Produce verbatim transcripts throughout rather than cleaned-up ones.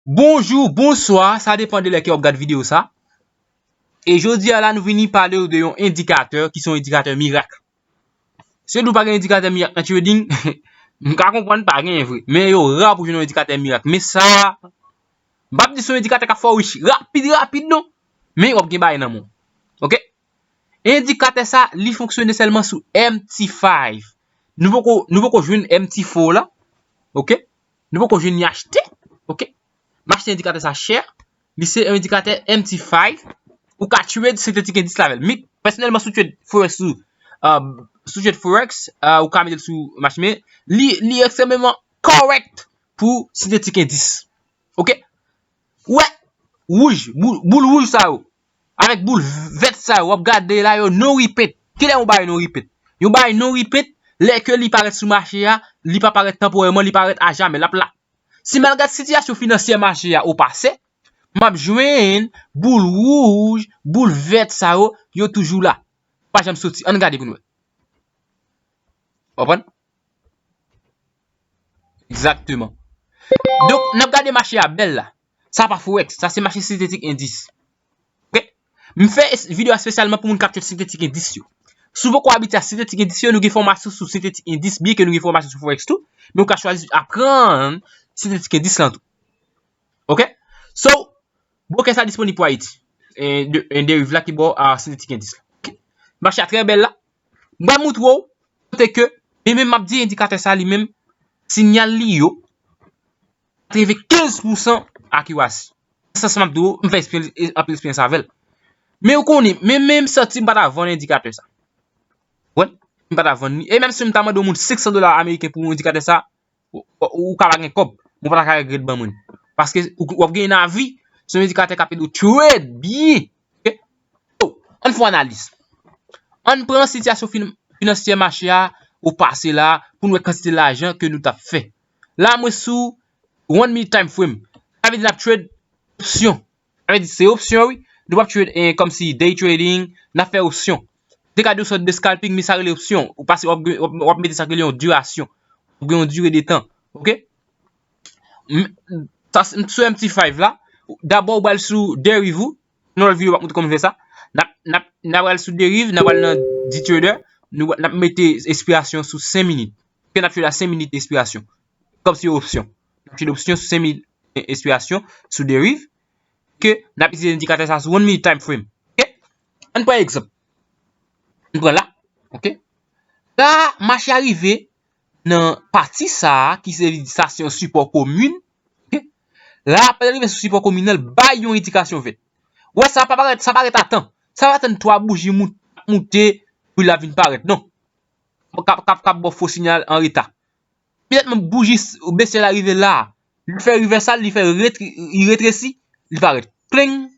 Bonjou, bonswa, sa depann de lè ke w ap gad videyo sa. E jodi a la, nou vini pale w de yon endikatè ki se yon endikatè mirak. Si w di w pa gen endikatè mirak nan trading, m ka konprann pa genyen vre. Men yo ra pou jwenn yon endikatè mirak. Men sa, m p ap di se yon endikatè k ap fè w rich rapid, rapid non. Men w ap gen bagay nan men w. Oke? Endikatè sa, li fonksyone sèlman sou M T five. Nou poko, nou poko jwenn M T four la. Oke? Nou poko jwenn li achte. Oke? M achte endikatè sa chè. Li se yon endikatè M T five. Ou ka trade sentetik endis la avè l. Mi, pèsonèlman, si w trade Forex sou, uh, si w trade Forex, uh, ou ka mete l sou machè, men li, li ekstrèmeman kòrèk pou sentetik endis. Oke? Ou wè, wouj, boul, boul wouj sa yo, avèk boul vèt sa yo, w ap gade la yo, non repeat. Kilè yon bagay non repeat? Yon bagay non repeat, lè ke li parèt sou mache a, li pa parèt tanporèman, li parèt a jamè, l ap la. Si m al gad sitiyasyon finansyè mache a o pase, m ap jwenn boul wouj, boul vèt sa yo, yo toujou la. Pa janm soti. Ann gade pou n wè. W konprann? Egzakteman. Donk, n ap gade mache a bèl la. Sa pa Forex, sa se mache sentetik endis. Oke? M fè es-, videyo a espesyalman pou moun k ap trade sentetik endis yo. Si w poko abitye a sentetik endis yo, nou gen fòmasyon sou sentetik endis, byen ke nou gen fòmasyon sou Forex tou, men ou ka chwazi aprann sentetik endis lan tou. Oke? So, brokè sa disponib pou Ayiti. E de, e deriv la ki ba w a sentetik endis la. Oke? Mache a trè bèl la. M pral montre w kote ke, e menm m ap di endikatè sa li menm, sinyal li yo, katrevenkenz pousan akirasi. Sa, sa m ap di w, m fè eksperyans, anpil eksperyans avè l. Men ou konnen, men, men m santi m pa ta vann endikatè sa. Wè, m pa ta vann li. E menm si m ta mande yon moun senk san dola ameriken pou yon endikatè sa, ou, ou, ou ka pa gen kòb, men w pa ta ka regrèt ban mwen li. Paske ou, w ap gen lavi, se yon endikatè k ap ede w trade byen. Oke? So, ann fè yon analiz. Ann pran sitiyasyon fin-, finansyè mache a, o pase la, pou n wè kantite lajan ke nou t ap fè. La, mwen sou one minute time frame. Sa vle di n ap trade opsyon. Sa vle di se opsyon, wi. Nou p ap trade, eh, kòmsi day trading, n ap fè opsyon. Te ka di yon sòt de scalping, men sa rele opsyon. Ou pase, w ap, w ap, w ap mete sa k rele yon dirasyon. W ap gen yon dire de tan. Oke? M, sa, m sou M T five la. Dabò, ou pral sou deriv ou. Nan lòt videyo, m ap montre kòman fè sa. N ap, n ap, n ap pral sou deriv, n ap pral nan day trader. Nou, n ap mete espirasyon sou senk minit. Ke n ap trade a senk minit espirasyon. Kòmsi opsyon. N ap trade opsyon sou senk minit, eh, espirasyon, sou deriv. Ke n ap itilize endikatè sa sou one minute time frame. Oke? Ann pran egzanp. Ann pran la. Oke? La, mache a rive nan pati sa a, ki se, sa se yon sipò komin. Oke? La, apre l rive sou sipò komin nan, l bay yon endikasyon vèt. Wè, sa pa parèt, sa parèt a tan. Sa pa tann twa bouji mout-, moute, pou l ap vin parèt. Non. K ap, k ap, k ap ba w fo sinyal an reta. Petèt menm bouji s-, bese la rive la. Li fè revèsal, li fè retre-, li retresi, li parèt. Pling!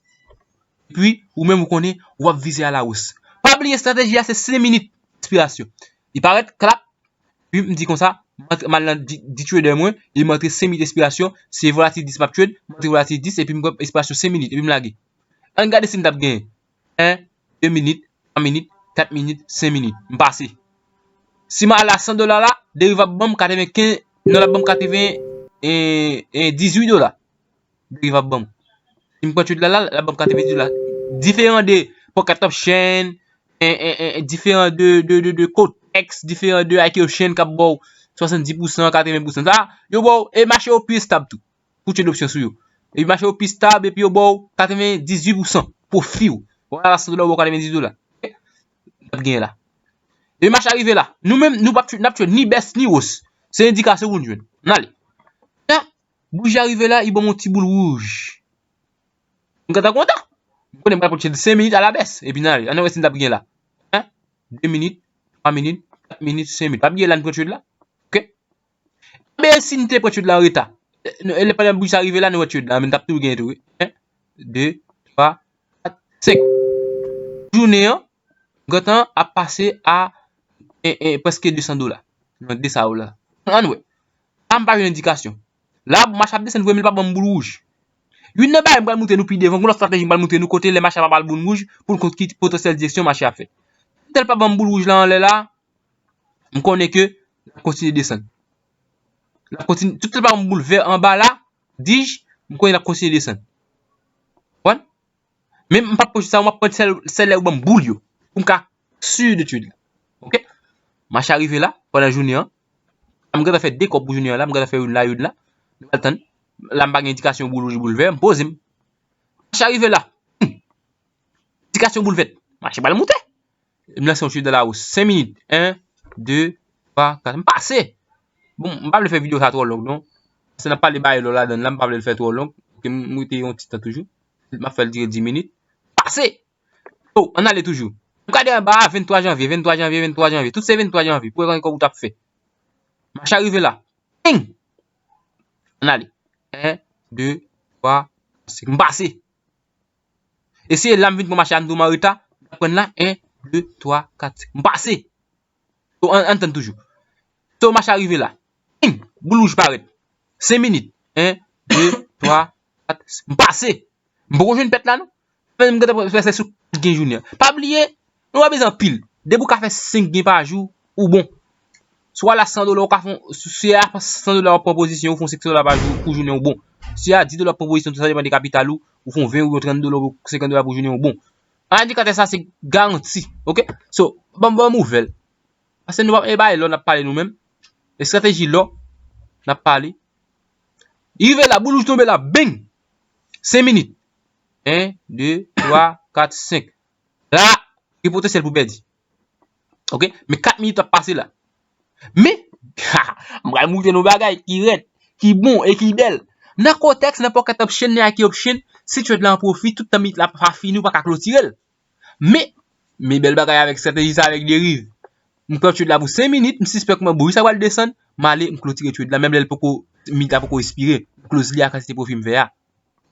Epi, ou menm ou konnen, w ap vize a la wos. Pa bliye estrateji a se senk minit espirasyon. Li parèt, klap, epi m di konsa, m antre, m al nan day, day trader mwen, e m antre senk minit espirasyon, se volatil dis m ap trade, m antre volatil dis, epi m pran espirasyon senk minit, epi m lage. Ann gade si m t ap genyen. En, de minit, twa minit, kat minit, senk minit. M pase. Si m al a san dola la, deriv ap ban m katrevenkenz, non, l ap ban m katreven, e, e, dizuit dola. Deriv ap ban m. Si m pran trade la, la, l ap ban m katrevendizuit dola. Diferan de pocket option, e, e, e, diferan de, de, de, de Quotex, diferan de I Q option k ap ba w swasanndis pousan, katreven pousan. Sa, yo ba w, e mache yo pi estab tou. Pou trade opsyon sou yo. Epi mache yo pi stab, epi yo ba w katrevendizuit pousan pwofi w. Wè la, san dola, yo ba w katrevendis dola. N ap genyen la. Epi mache a rive la. Nou menm, nou p ap trade, n ap trade ni bès, ni wòs. Se endikasyon pou n jwenn. N ale. La, bouji a rive la, li ban m yon ti boul wouj. M gentan kontan. M konnen m pral pran trade senk minit a la bès. Epi n ale. Ann wè si n t ap genyen la. En, de minit, twa minit, kat minit, senk minit. Pa bliye la, n pran trade la. Oke? Enben, si n te pran trade la an reta, e, nou, e, pandan bouji sa rive la, nou wè trade la, men n t ap toujou genyen tou, wi. En, de, twa, kat, senk. Jounen an, m gentan ap pase a, e, e, prèske de san dola. Nan de sa yo la. Ann wè. La, m pa jwenn endikasyon. La, mache ap desann vre, men l pa ban m boul wouj. Youn nan bagay m pral montre nou pi devan, yon lòt estrateji m pral montre nou kote lè mache a pa ba l boul wouj, pou n konn ki potansyèl direksyon mache a ap fè. Toutan l pa ban m boul wouj la anlè la, m konnen ke l ap kontinye desann. L ap kontinye, toutan l pa ban m boul vè anba la, dij, M konnen l ap kontinye desann. Konprann? Men m p ap pran sa, m ap pran sèl, sèl lè ou ban m boul yo. Pou m ka si de trade la. Oke? Mache a rive la, pandan jounen an. M gentan fè de kòb pou jounen an la, m gentan fè youn la, youn la. Nou pral tann. La, m pa gen endikasyon boul wouj, boul vè, m poze m. Mache a rive la. Hmm. Endikasyon boul vèt. Mache pral moute. M lanse yon trade nan lawous. Senk minit. En, de, twa, kat. M pase. Bon, m pa vle fè videyo sa twò long, non. Paske n ap pale bagay lò ladann la, m pa vle l fè twò long. Oke, m rete yon ti tan toujou. M ap fè l dire dis minit. Pase! Oh, ann ale toujou. M gade anba a, venntwa janvye, venntwa janvye, venntwa janvye. Tout se venntwa janvye. Pou wè kòb ou t ap fè. Mache a rive la. Ping! Ann ale. En, de, twa, kat, senk. M pase. E se la m vin pran mache a, m tonbe an reta. M pran la. En, de, twa, kat, senk. M pase. So, ann, ann tann toujou. So, mache a rive la. Ping! Boul wouj parèt. Senk minit. En, de, twa, kat, senk. M pase. M poko jwenn pèt la, non. Men m gentan fè se sou kat gen jounen an. Pa bliye, nou pa bezwen anpil. Depi w ka fè senk gen pa jou, ou bon. Si w al a san dola, ou ka fè, si a san dola w ap pran pozisyon, ou fè senk dola pa jou pou jounen ou bon. Si a dis dola w ap pran pozisyon, tou sa depann de kapital ou, ou fè ven ou yon trant dola ou senkant dola pou jounen ou bon. Endikatè sa se garanti. Oke? So, ban m, ban m ouvè l. Paske nou pa, e bagay lò n ap pale nou menm. Estrateji lò n ap pale. Rive la, boul wouj tonbe la, beng! Senk minit. En, de, twa, kat, senk. La, gen potansyèl pou pèdi. Oke? Men kat minit ap pase la. Men, m pral moutre nou bagay ki rèd, ki bon e ki bèl. Nan Kotex, nan Pocket Option, nan I Q Option, si trade la an pwofi, tout tan minit la pa fini, ou pa ka klotire l. Men, men bèl bagay avèk estrateji sa, avèk deriv. M pran trade la pou senk minit, m sispèk mwen bouyi sa pral desann, m ale, m klotire trade la, menm lè l poko, minit la poko espire, m close li a kantite pwofi m fè a.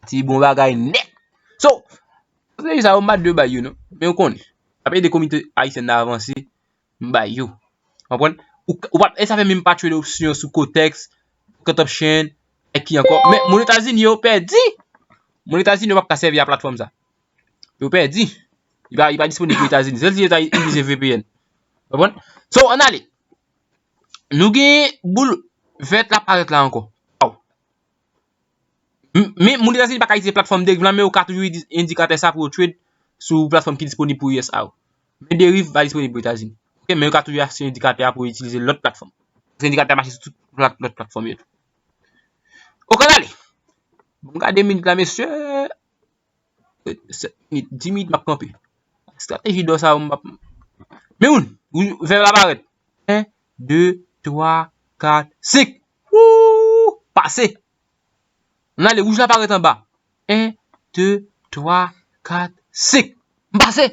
Ti bon bagay nèt. So, estrateji sa yo, m pa dwe bay yo, non. Men ou konnen. Ap ede kominote ayisyèn nan avanse, m bay yo. Konprann? Ou, ou pa, e sa fè menm pa trade opsyon sou Kotex, Pocket Option, e ki ankò. Men, moun Etazini yo pèdi. Moun Etazini yo p ap ka sèvi a platfòm sa. Yo pèdi. Li pa, li pa disponib pou Etazini. Sèl si yo ta itilize V P N. Konprann? So, ann ale. Nou gen boul vèt la parèt la ankò. Waw. M-, men moun Etazini pa ka itilize platfòm deriv la, men yo ka toujou itilize endikatè sa pou yo trade sou platfòm ki disponib pou U S A yo. Men deriv pa disponib pou Etazini. Oke, men yo ka toujou achte endikatè a pou yo itilize lòt platfòm. Paske endikatè a mache sou tout plat-, lòt platfòm yo tou. Oke, ann ale. Bon, gade minit la, mesye. Sèt minit, dis minit m ap kanpe. Estrateji dò sa yo, m ap. Men moun, vè la parèt. En, de, twa, kat, senk. Wouuup! Pase. Ann ale, wouj la parèt anba. En, de, twa, kat, senk. M pase.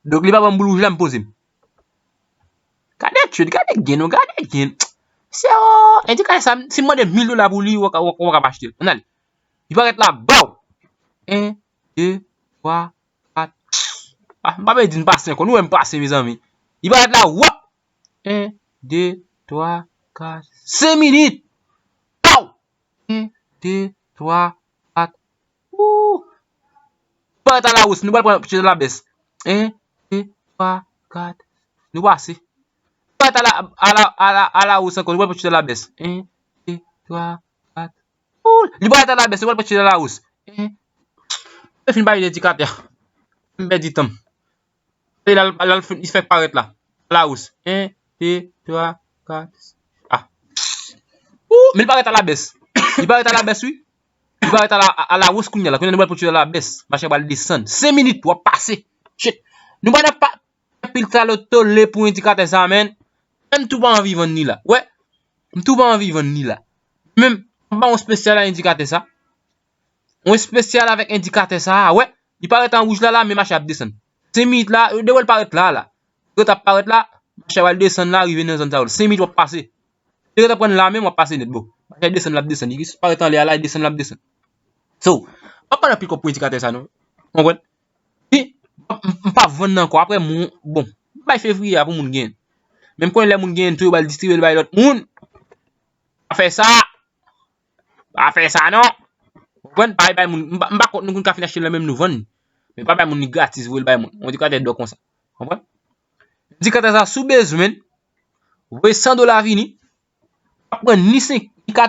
Donk, li pa ban m boul wouj la, m poze m. Gade trade, gade gen, non, gade gen. Se o, endikatè sa, si m mande mil dola pou li, w ka, w ka, w ka pa achte l. Ann ale. Li parèt la, baw! En, de, twa, kat. Ah, m pa vle di m pase ankò. Nou wè m pase, mezanmi. Li parèt la, wòp! En, de, twa, kat, senk minit! Baw! En, de, twa, kat. Wou! Li parèt a la wòs, nou pral pran trade a la bès. En, de, twa, kat. Nou pase. Li parèt a la, a la, a la, a la wòs ankò, nou pral pran trade a la bès. En, de, twa, kat. Wou! Li parèt a la bès, nou pral pran trade a la wòs. En. Mwen fin pale de endikatè. M pèdi tan m. E la, la, la, li fèk parèt la. A la wòs. En, de, twa, kat. Ah. Wou! Men li parèt a la bès. Li parèt a la bès, wi. Li parèt a la, a, a la wòs kounye a la. Kounye a nou pral pran trade a la bès. Mache a pral desann. Senk minit, w ap pase. Shit. Nou pa nan pa, anpil talè tole pou endikatè sa, men. Men m tou pa anvi vann li la. Wè. M tou pa anvi vann li la. Men, m ba yon espesyal a endikatè sa. Yon espesyal avèk endikatè sa a, wè. Li parèt an wouj la, la, men mache ap desann. Senk minit la, yo de wè l parèt la, la. Yo t ap parèt la, mache a pral desann la, rive nan zòn sa yo. Senk minit w ap pase. Yo t ap pran la, men w ap pase nèt, bro. Mache a desann, l ap desann. Li parèt anlè a la, li desann, l ap desann. So, m pa pran anpil kòb pou endikatè sa, non. Konprann? Wi, m, m pa vann nan ankò. Apre, moun, bon, m bay fevriye a pou moun genyen. Men m konnen lè moun genyen tou, yo ba l distribye l bay lòt moun. Pa fè sa. Pa fè sa, non. Ou konprann? Pa bay moun, m pa, m pa kont nou konn ka fin achte l menm nou vann. Men pa bay moun li gratis, voye l bay moun. Yon endikatè dò konsa. Konprann? Endikatè sa, si w bezwen, voye san dola vini, w ap pran ni senk,